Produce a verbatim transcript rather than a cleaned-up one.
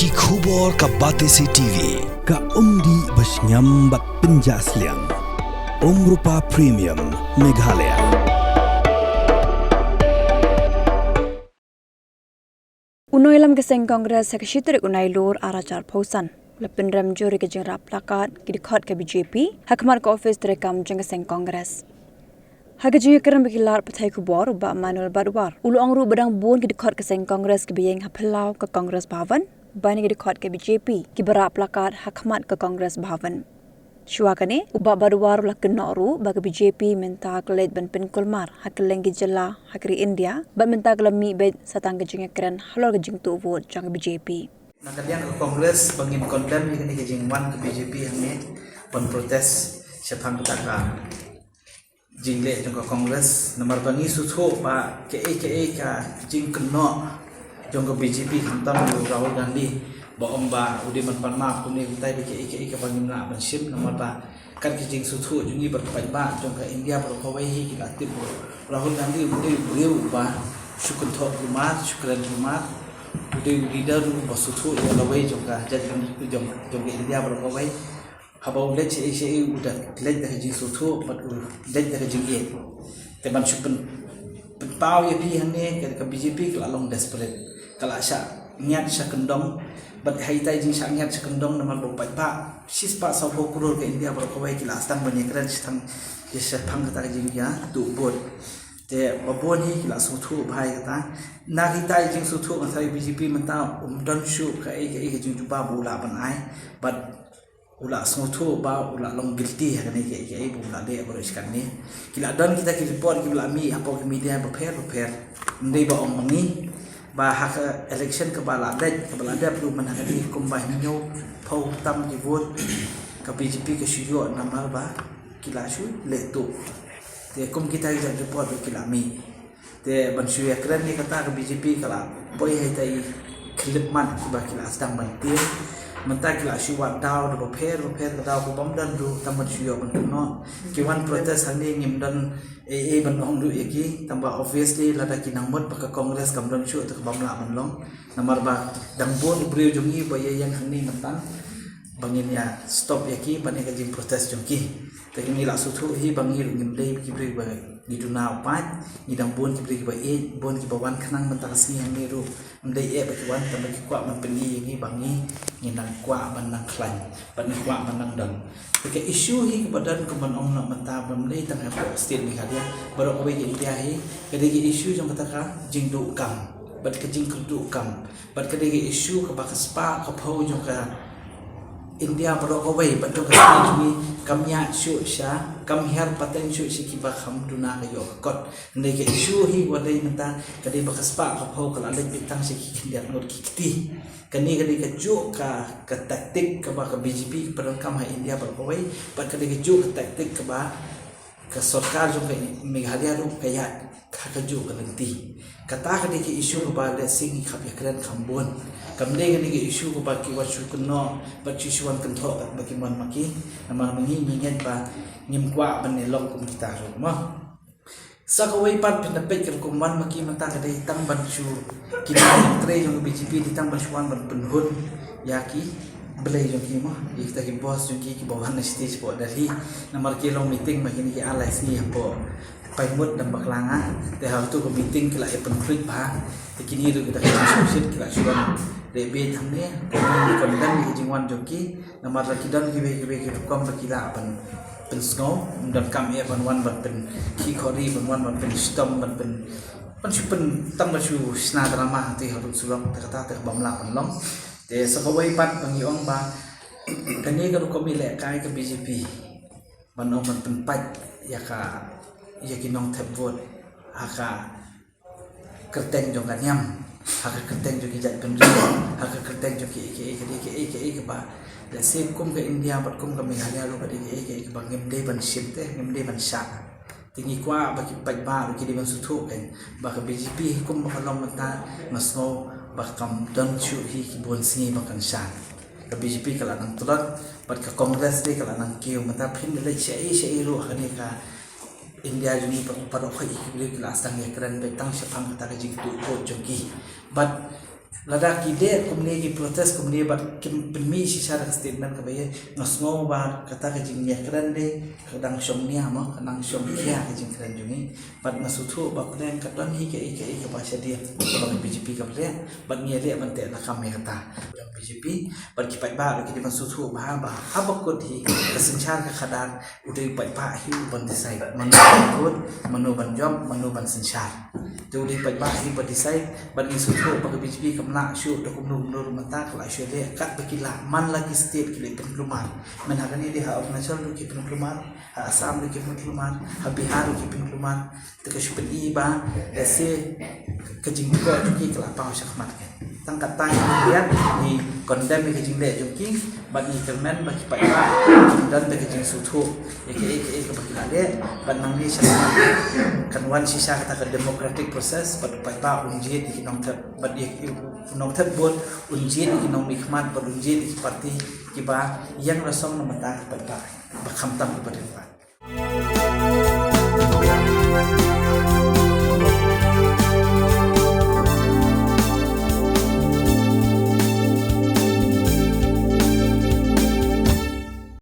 Ki khubor ka Batesi T V, ka umdih ba shngiam bad pynjah sliang. Umrupa Premium, Meghalaya. U nongïalam ka seng Congress ha ka shi tarik u Nailur ar hajar arphew san u la pynrem jur ïa ka jingrah placard ki dkhot ka B J P ha khmat ka office treikam jong ka seng Congress. Ha ka jingïakren bad ki lad pathai khubor, u Bah Manuel Badwar u la ong ruh ba dang bun ki dkhot ka seng Congress kiba ïeng ha phyllaw ka Congress Bhavan ban ïa ki dkhot ka B J P kiba rah placard ha khmat ka Congress Bhavan. Shuwa kane, u Bah Badwar u la kynnoh ruh ba ka B J P mynta ka leit ban pynkulmar ha kylleng ki jylla ha ka ri India, bad mynta ka la mih beit sa tang ka jingïakren halor ka jingtuh vote jong ka B J P. Na ka liang ka Congress ba ngin condemn ïa kane ka jingwan ka B J P hangne ban protest shaphang kata ka jingleh jong ka Congress, namar ba ngi sngewthuh ba kaei kaei ka jingkynnoh jong ka B J P khamtam u Rahul Gandhi ba ong ba u dei ban pan map kumne kumtai, ba kaei kaei kaba ngim lah ban shim, namar ba kat ka jingsngewthuh jong ngi bad paidbah jong ka India baroh kawei hi ki la tip ba u Rahul Gandhi u dei u briew uba shu kynthoh kulmar, shu kren kulmar, u dei u leader uba sngewthuh ïa lawei jong ka jait jong, jong, jong ka India baroh kawei. Haba u leit shaei shaei u da leit da ka jingsngewthuh bad u leit da ka jingïeit. Te ban shu pyn, pynpaw ïa phi hangne ka, ka B J P ka la long desperate. Ka la shah ngiat shah kyndong. Bad ha ita i jingshah ngiat shah kyndong namar ba u paidbah shispah sawphew klur ka India baroh kawei ki la sdang ban ïakren shaphang, shaphang kata ka jingïatuh vote. Te ba bun hi ki la sngewthuh bha ïa kata. Na kita i jingsngewthuh nga tharai B J P mynta um don shuh kaei kaei ka jingjubab ba u lah ban ai. Bad u la sngewthuh ba u la long guilty ha kane kaei kaei ba u la leh baroh shi katne. Ki la don kita ki report kiba la mih hapoh ki media bapher bapher. Ym dei ba ong ma ngi ba ha ka election kaba la dep, kaba la dep ruh mynta ka dei kumba hynñiewphew tam ki vote ka B J P ka shu ïoh namar ba ki la shu leh tuh. Te kum kita ki jait report ba ki la mih. Te ban shu ïakren ïa kata ka B J P ka la poi ha ita i khyllipmat kiba ki la sdang ban tieng. Mynta ki la shu wad daw da bapher bapher ka daw kaba ym don ruh tang ban shu ïoh ban kynnoh. Ki wan protest hangne ngim don ei ei ban ong ruh ïa ki, tang ba obviously lada ki nang mut ba ka Congress kam don shuh te ka bym lah ban long. Namar ba dang bun u briew jong ngi ba ïa ïeng hangne mynta ba ngin ïa stop ïa ki ban ïa ka jingprotest jong ki. Te ngi la sngewthuh hi ba ngi ruh ngim dei ki briew ba ngi duna u paid, ngi dang bun ki briew kiba ïeit, bun kiba wan khnang mynta ka sngi hangne ruh. Ym dei eh ba ki wan, tang ba ki kwah ban pyni ïa ngi ba ngi, ngi nang kwah ban nang khlaiñ, ba ngi kwah ban nang don. Te ka issue hi kaba don kumban ong noh mynta ba ym dei tang hapoh state Meghalaya, baroh kawei ka India hi, ka dei ka issue jong kata ka jingduh kam bad ka jingkyrduh kam. Bad ka dei ka issue kaba ka spah ka phew jong ka India baroh kawei bad jong ka state jong ngi kam ïaid shuh sha, kam hiar pateng shuh sha kiba kham duna ka ïoh ka kot. Hynrei ka issue hi ba dei mynta ka dei ba ka spah ka phew ka la leit beit tang sha ki khyndiat ngut ki kti. Kane ka dei kajuh ka, ka tactic kaba ka B J P ka pyndonkam ha India baroh kawei bad ka dei kajuh ka tactic kaba ka sorkar jong ka Meghalaya ruh ka ïaid ha kajuh ka lynti. Kata ka dei ka issue kaba lehse ngi khap ïakren kham bun. Kam dei kane ka issue kaba ki wan shu kynnoh bad shu shu wan kynthoh katba ki mon ma ki. Namar ma ngi ngi ngeit ba ngim kwah ban ïalong kum kita ruh mo. Sa kawei pat phin da peit ka rukom wan ma ki mynta ka dei tang ban shu, ki nongtrei jong ka B J P dei tang ban shu wan ban pynhun ïa ki blei jong ki mo, ïa kita ki boss jong ki kiba wan na stage hapoh Delhi. Namar ki long meeting ma kine ki ar lai sngi hapoh Paiñmut dang bakla nga. Te ha katu ka meeting ki la ïa pynkhluit bha. Te kine ruh kita ki jingshit ki la shu wan leh beit hangne. Ki condemn ïa ka jingwan jong ki. Namar la ki don kiwei kiwei ki rukom ba ki lah ban pynsngew, ym donkam eh ban wan ban pynkhih khori, ban wan ban pynshitom, ban pyn, ban shu pyn, tang ban shu shna drama hangtei haduh surok, te kata te bym lah ban long. Te sa kawei pat ba ngi ong ba kane ka rukom ïalehkai ka B J P ban ong ban pynpait ïa ka, ïa ki nongthep vote ha ka kyrteng jong ka niam, ha ka kyrteng jong ki jaitbynriew, ha ka kyrteng jong kiei kiei, ka dei kiei kiei kaba, lehse kum ka India bad kum ka Meghalaya ruh ka dei kiei kiei kaba ngim dei ban shim te, ngim dei ban shah. Te ngi kwah ba ki paidbah ruh ki dei ban sngewthuh kein ba ka B J P hi kumba ka long mynta, nga sngew ba kam don shuh hi ki bun sngi ba kan shah. Ka B J P ka la nang tlot bad ka Congress dei ka la nang kiew, mynta phin da leit shaei shaei ruh ha kane ka India jong ngi pat, pat, pat, ki briew ki la sdang ïakren beit tang shaphang kata ka jingtuh vote jong ki. Bad Lada ki dei kumne ki protest kumne bad ki pynmih shisha da ka statement kaba ïa, nga sngew ba kata ka jingïakren de ka dang shong nia mo, ka dang shong khia ka jingkren jong ngi. Bad nga sngewthuh ba pdeng ka don hi kaei kaei kaba shadien kaba ka B J P ka pdeng bad ngi ïaleh ban teh lakam ïa kata. Jong B J P bad ki paidbah ruh ki dei ban sngewthuh ba ha, ba haba kut hi ka synshar ka khadar, u dei u paidbah hi uban decide mano ban kut, mano ban jop, mano ban synshar. Te u dei u paidbah hi uban decide bad ngi sngewthuh ba ka B J P kam lah shuh da kumno kumno ruh mynta, ka lah shuh leh katba ki lah man la ki state ki leh pynkulmar. Mynta ha kane dei ha Arunachal ruh ki pynkulmar, ha Assam ruh ki pynkulmar, ha Bihar ruh ki pynkulmar. Te ka shu pyni ba lehse ka jingthoh jong ki ka la paw shakhmat ka. Tang kata ngi ïa ngi condemn ïa ka jingleh jong ki bad ngi kyrmen ba ki paidbah kin don da ka jingsngewthuh ïa kaei kaei kaba ki la leh bad nangne shakhmat kan wan shisha kata ka democratic process bad u paidbah un jied ïa ki nongtep bad ïa ki nongtep vote un jied ïa ki nongmihkhmat bad un jied ïa ki party kiba ïeng rasong na bynta ka paidbah ba khamtam ka paidbah.